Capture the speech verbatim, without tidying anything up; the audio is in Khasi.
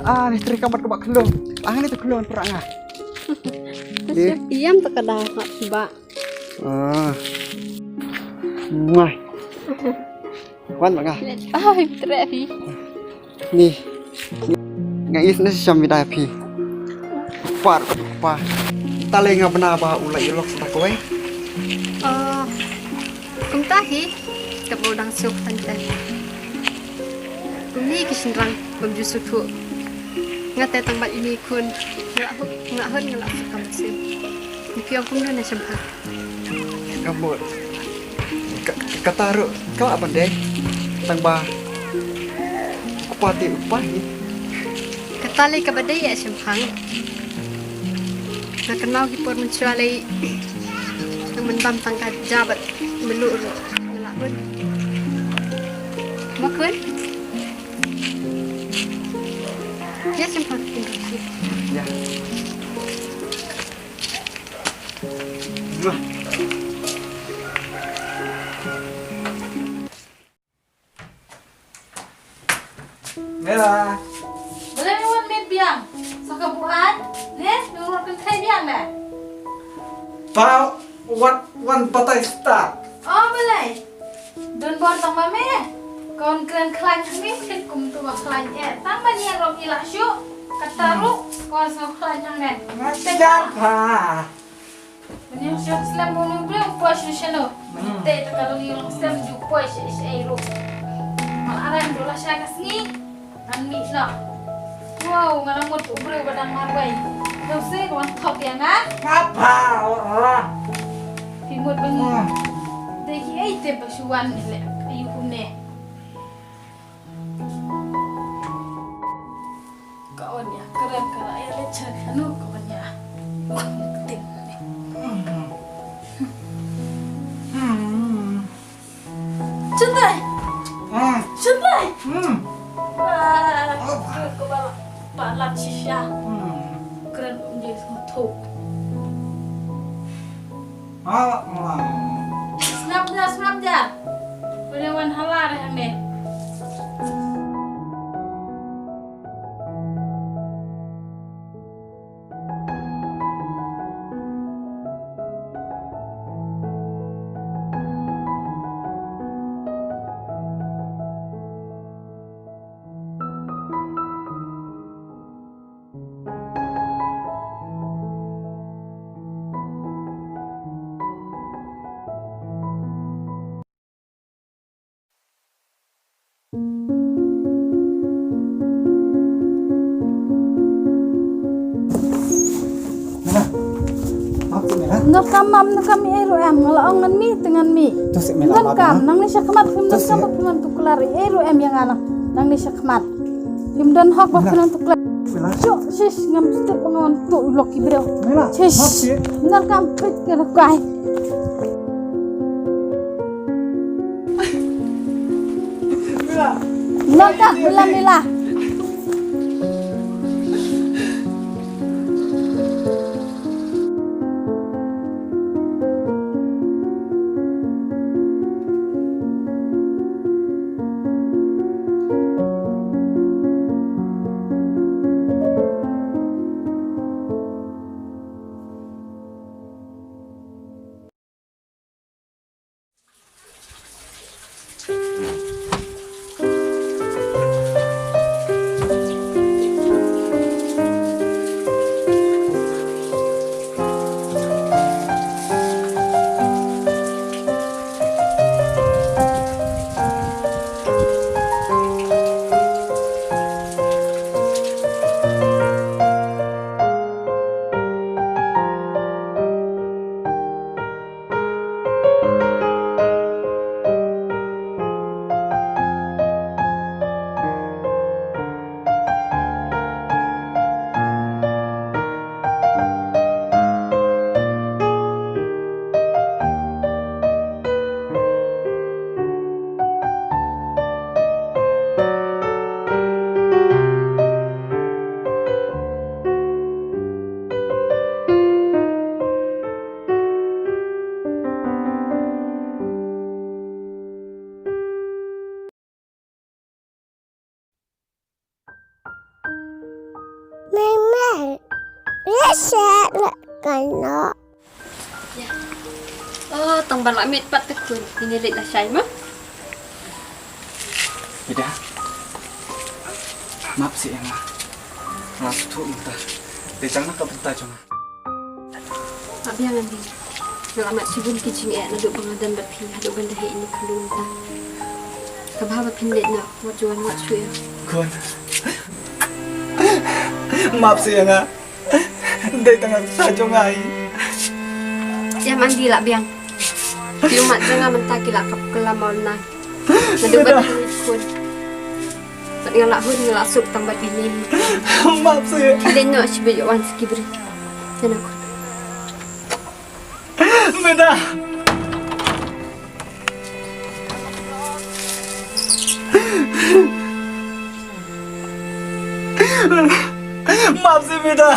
Ah, ni teri kamat ka ba khlong. Ah, ni tu khlong prak nga. Ïam tak ada nak ba. Ah. Mai. Wan ba nga. Ai, treh phi. Ni. Nga is na sham bida phi. Par pa. Ta lei nga bna ba u la ïalok sa kawei. Ah. Kumta hi, kaba u dang suk tang tang. Kumne ki shynrang bym ju sngewthuh. Nga te tang bad ine i khun, nga la hut, nga la hut, nga la suk kam sien. Ni phi ong kumno na shemphang. Ka mut. Ka, kata ruh, ka lah ban dei. Tang ba. Kpa te u kpa hi. Kata lei kaba dei ïa shemphang. Nga kynmaw ki por mynshuwa lei. Nang myndam tang ka ja bad mluh ruh. Nga lah bun. Ma khun? Ïa shemphang. Ïa. Mela. Balei me wan miet biang? Sa ka buaid? Ne, me wan kynthei biang ne? Ba wan, wan batai stad. Oh, balei? Don bor tang ba me. Kon kren khlaiñ me, kit kum tu ba khlaiñ eh. Tang ba niang rom i lah shuh. Kata ruh, kon sa khlaiñ hangne. Ngat jar pha. Mani ong shu slem mani u briew u poi sha shano. Mani te ta ka long ïa u long slem ju poi sha sha ei ruh. Mal aran du la sha ka sngi. Ngan mih noh. Wow, nga la mut u briew ba dang marwei. Dau se ka wan thok ïa nga. Nga pha ora. Phi mut ba ngi. Dei ki ei te ba shu wan ni leh ayu kumne. Ka on ïa kren ka la ïa le chen anu ka on ïa. Tim. Chyntai. Chyntai. Ba ba la shisha. Kren um je sngewthuh. Sngap ja, sngap ja. Pule wan hala re hangne. Mela. Map tu mela. Nor kam mam nor kam ei ruh em, nga la ong ngan mih te ngan mih. Tu si mela. Nor kam nang ni sha khmat, nor kam ba phi ngan tuklar ei ruh em ïa nga nang ni sha khmat. Lim don hok ba phi ngan tuklar. Shuh shish ngam tip ba ngan tu lok ki briew. Shish. Ngan kam pit ke rukai. Ngan kam mila mila. Oh, tang ba la miet pat te khun. Ini leit la shai ma. Ida. Map seh ïa nga. Nga sngewthuh mynta. Dei tang na ka bynta jong nga. Map biang Andy. Nga la mad shibun ki jingeh naduh ba nga don bad phi haduh ban da heh ïa ine i khunlung mynta. Kaba haba phin leit noh, wat ju wan wad shuh ïa. Khun. Map seh ïa nga. Dei tang ka bynta jong nga hi. Ïa Andy, la biang. Ki ummat jong nga mynta ki la kap kylla mawnai. Naduh ban da heh ïa i khun. Bad nga la hun, nga la suk tang bad ine hi. Map seh. Leit noh shibit, ïoh wan sa ki briew. Ïa na khun. Meda. Map seh Meda.